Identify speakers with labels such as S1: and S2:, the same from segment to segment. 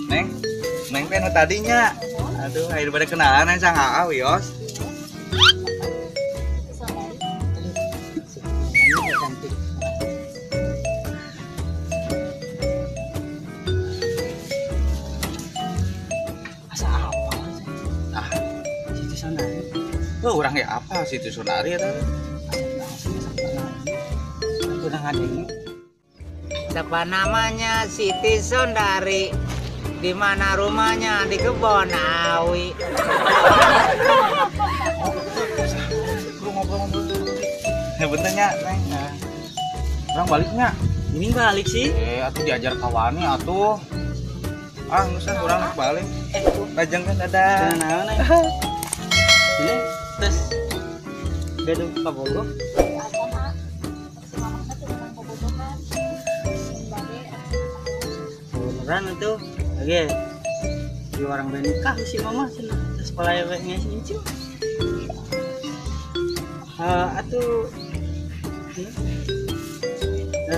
S1: Neng, neng teh nu tadinya. Aduh, ayo pada kenalan aja sang aa wios.
S2: Cantik. Asa apa?
S1: Ah,
S2: Siti Sondari.
S1: Tuh orang ya apa Siti Sondari eta?
S3: Siapa namanya Siti Sondari? Di mana rumahnya? Di Kebon Awi.
S1: Ngobrol-ngobrol. Ya bentarnya, Neng. Orang baliknya.
S2: Ini balik sih.
S1: Atuh diajar kawani atuh. Ah, geus ah urang balik. Lajeng kan dadah.
S2: Naon, Neng? Ini terus gaduh kabogoh. Beneran itu lagi di orang benikah si mama terus sekolah ngasih incu atuh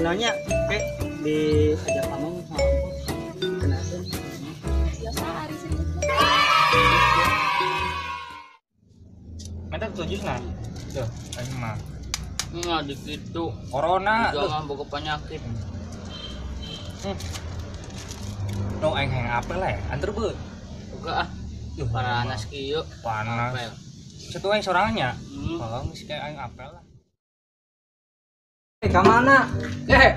S2: nanya oke di ajak kamu sama kenalan
S4: minta tujuh nah tuh aing mah
S5: nggak dikitu
S4: corona
S5: jangan boga penyakit.
S4: No aing hayang apel lah anter beut.
S5: Boga ah. Panas kieu.
S4: Panas. Satu aing sorangannya. Kalau geus kayak aing apel lah.
S2: Ka mana?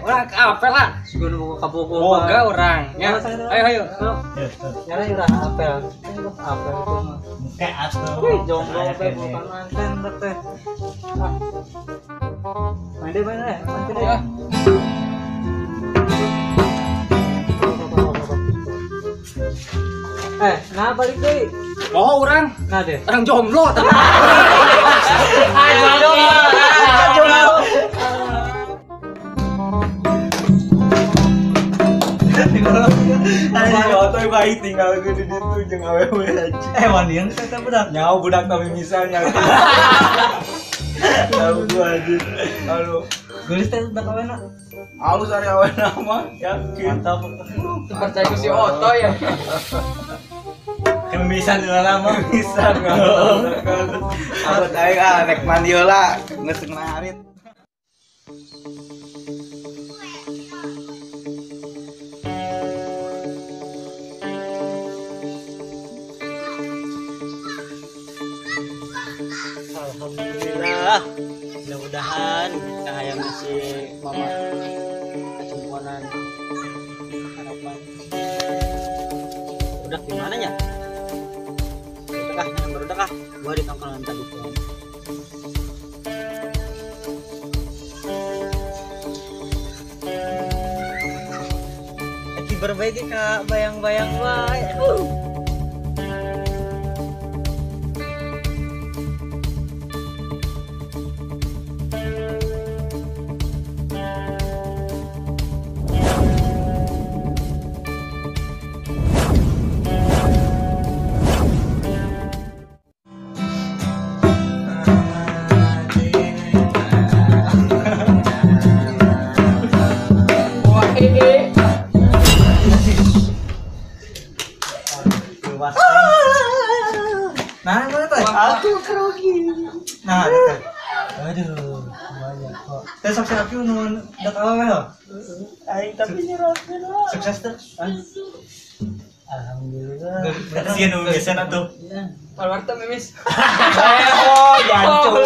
S4: Urang ke apel lah.
S2: Sugan boga kabogoh.
S4: Boga urang. Ya. Ayo ayo.
S2: Nyara urang apel. Apel itu mah.
S6: Kayak atuh.
S2: Wih, jomblo teh bukan manten teh. Main deh, main deh. Main deh. Nah balik deh.
S4: Oh, orang.
S2: Nah deh.
S4: Orang jomblo tapi.
S2: Jomblo.
S1: Ayo otoy baik tinggal gue di ditu jeung awewe aja.
S2: Wanian teh budak.
S1: Nyawa budak tapi misalnya. Tahu gua aja. Halo.
S2: Geus teh budak awena.
S1: Halus ari awena mah yakin.
S2: Mantap.
S5: Percaya ku si Otoy ya.
S6: Kemisan di lama
S1: misan. Abot aing ah rek mandi heula geus ngarit.
S2: Alhamdulillah. Mudah-mudahan cahaya masih mama kecembuanan harapan. Udah gimana ya? Udah kah? Yang baru kah? Gua di tongkrongan tadi tuh. Aki berbaik kak bayang-bayang wae. Nah, mana teh? Aku kerugi. Nah, teh. Aduh, banyak kok. Teh sok siap nu dak awewe ho.
S6: Aing tapi nyerotkeun lah.
S2: Sukses teh. Alhamdulillah.
S6: Sieun nu biasana tuh.
S5: Keluar teh mimis.
S4: Oh, jancuk.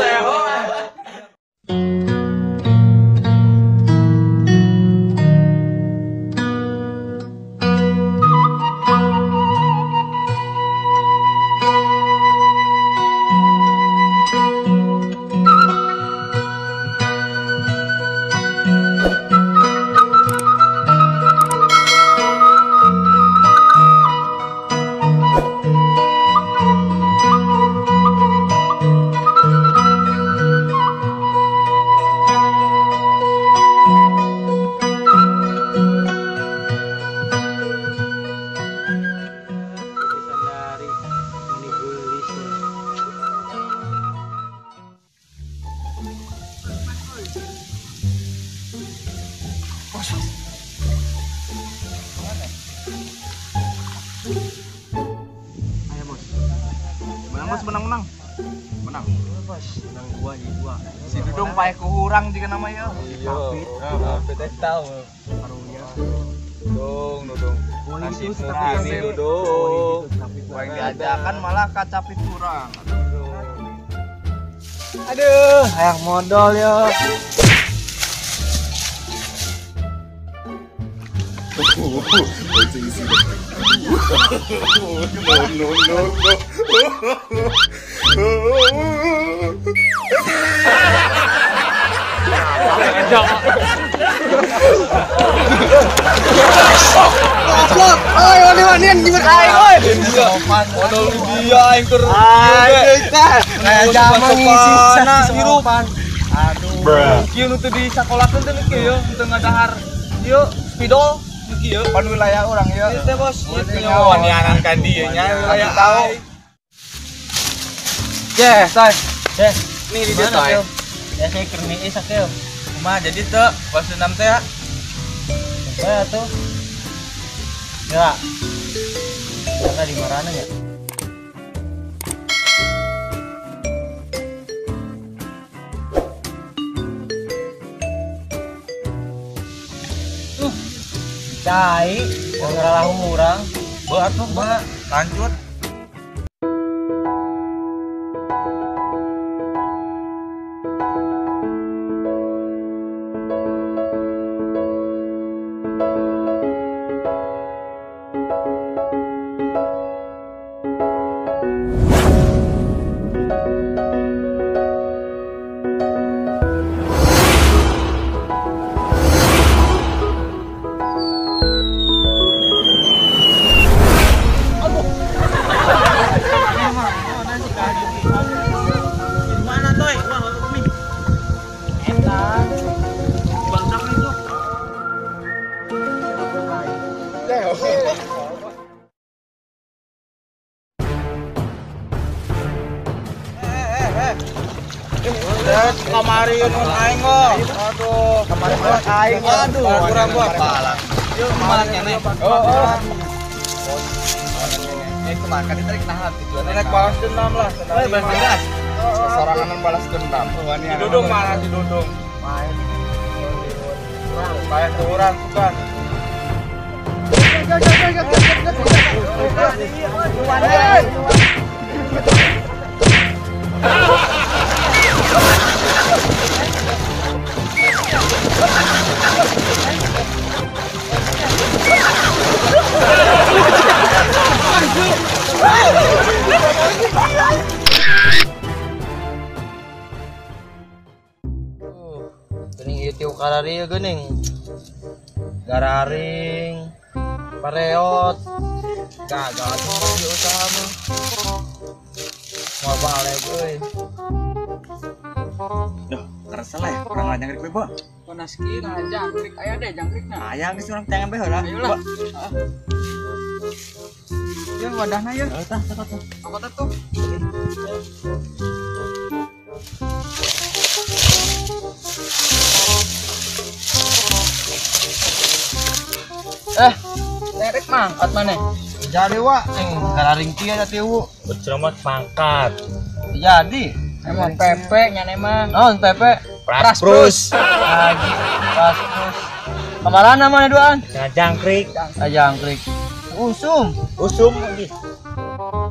S1: Ayo bos. Menang bos, menang menang. Menang.
S2: Bos, menang gua jadi gua.
S1: Si Dudung pae kurang jika nama ya.
S2: Iya. Kapit tahu. Karunya.
S1: Dudung, Dudung. Nasib tapi Dudung. Yang diajakan malah kacapit kurang.
S2: Aduh, hayang modal ya.
S1: No, no, no, no.
S2: Goblok. Oi, wani-wanian gimana aing oi.
S1: Modal dia aing keur.
S2: Aing teh. Kayak zaman ngisi hirup.
S1: Aduh. Kieu nu teu disakolakeun teh kieu yo, teu ngadahar. Ieu spidol nu kieu pan wilayah urang ieu. Ieu teh bos, ieu teh wanianan ka dieu nya wilayah tahu.
S5: Jeh, toy.
S2: Jeh,
S5: nih di dieu toy.
S2: Ya saya keur niis sakeu.
S1: Kumaha jadi teu balas dendam teh ya?
S2: Coba atuh. Ya. Karena di marana ya. Cai, ngeralah urang.
S1: Beuh atuh, beuh. Lanjut. Kamari nun aing oh. Aduh, kamari aing. Aduh, kurang gua palang. Yuk, malang kene. Oh. Eh, kumaha ditarik nahan tujuannya. Rek balas dendam lah. Oh, balas dendam. Sorangan balas dendam. Si Dudung mana si Dudung? Main. Paeh kurang suka.
S2: Gening ieu tiu karari geuning. Gararing, pareot, gagal atuh di usaha mah. Moal balik euy.
S1: Duh, kerasa lah ya, urang ngajangkrik we, Bo.
S5: Panas kieu ngajangkrik, aya deh jangkrikna.
S1: Aya geus urang tangan bae heula.
S5: Ayo lah. Ya wadahna ya.
S1: Tah, tah, tah.
S5: Angkot tuh. Nerek mangkat maneh.
S2: Jadi wa, eng gararing kieu da tiwu.
S6: Berceramah mangkat.
S2: Jadi
S5: emang pepe nya emang.
S2: Naon pepe?
S6: Prasprus.
S2: Lagi prasprus. Kamarana mana duaan?
S6: Jangkrik.
S2: Jangkrik. Usum.
S6: Usum.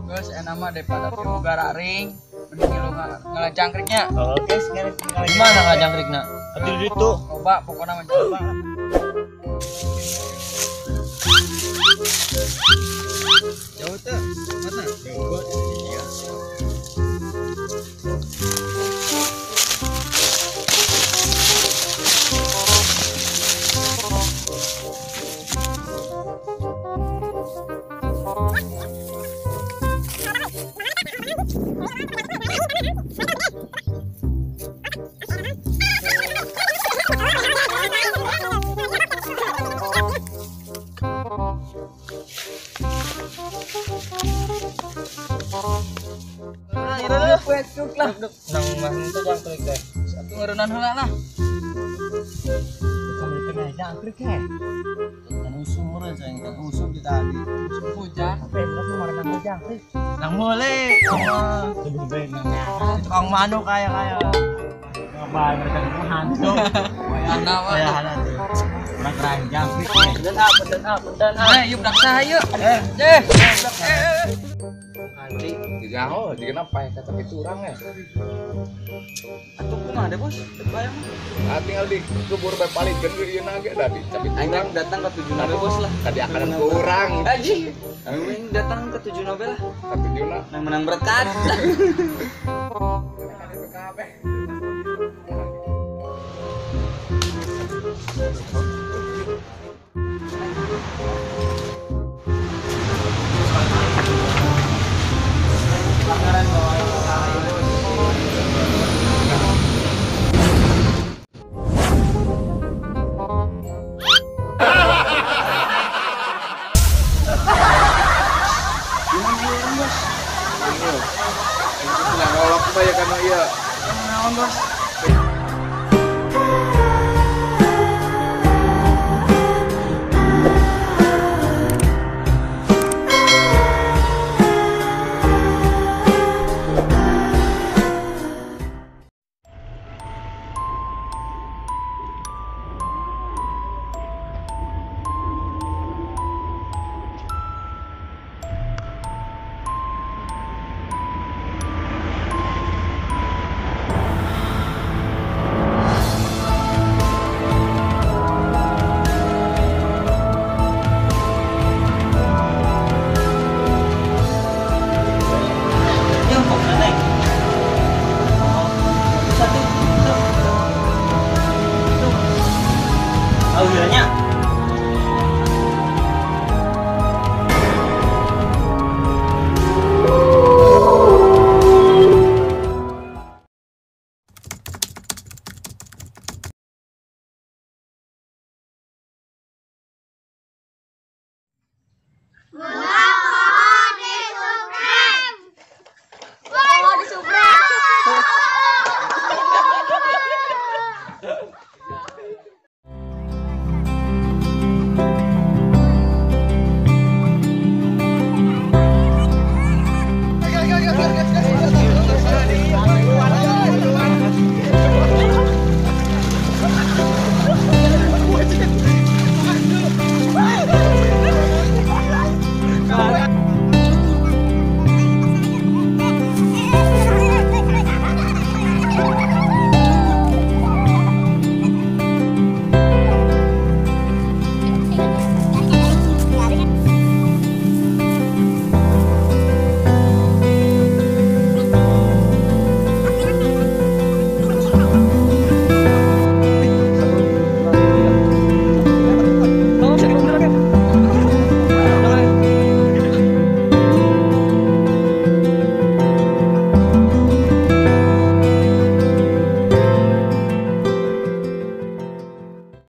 S5: Geus enak mah daripada tiwu gararing, mending lu ngalajangkriknya.
S6: Oke, sekarang
S2: gimana ngalajangkrikna?
S6: Atuh ditu.
S5: Coba pokona mah coba.
S1: Jauh tuh, mana? Jauh iya.
S5: Lah.
S2: Nang mah itu jangkrik teh.
S5: Satu ngarunan heula lah.
S2: Sambil tengah jangkrik teh. Kan usum meureun saing kan usum di tadi.
S5: Usum hujan.
S6: Jangkrik. Nang mule. Tukang manuk kaya kaya. Ngapain mereka hantu. Wayahana tuh. Orang keranjang.
S5: Dan apa dan apa dan apa. Yuk daksa yuk. Eh.
S1: Anjing, jauh, jika napa ya kata itu orang ya.
S5: Atuh kumaha deh bos, bayang.
S1: Ah tinggal di kubur bae paling kan ieu nage da di tapi
S5: aing datang ke 7 nabe bos lah.
S1: Tadi akan kurang.
S5: Anjing. Aing datang ke 7 nabe lah.
S1: Ke 7 na.
S5: Menang menang berkat.
S1: Bos.